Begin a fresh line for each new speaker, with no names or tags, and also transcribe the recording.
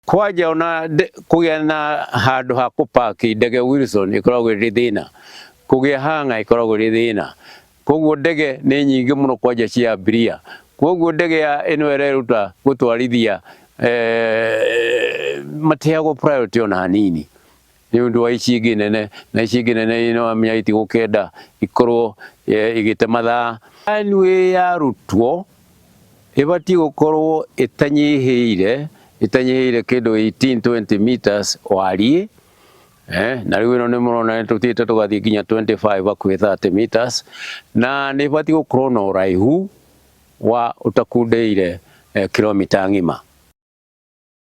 Kwanja ona kũgĩa na handũ ha kũpaki ndege Wilson ĩkoragwo ĩrĩ thĩna, kũgĩa hanga ĩkoragwo ĩrĩ thĩna, koguo ndege nĩ nyingĩ mũno kwanja cia abiria, koguo ndege ya ĩno ĩreruta gũtwarithia eh, matiheagwo priority ona hanini nĩ ũndũ wa ici ingĩ nene na ici ingĩ nene no amenya itigũkenda ikorwo eh, igĩte mathaa. Runway yarutwo ĩbatiĩ gũkorwo ĩtanyihĩire ĩtanyihĩire kĩndũ 18 20 meters wariĩ eh, na rĩu ĩno nĩ mũrona nĩ tũthiĩte tũgathiĩ nginya 25 hakuhĩ 30 meters na nĩ ĩbatiĩ gũkorwo na ũraihu wa ũtakundeire eh, kilomita ng'ima.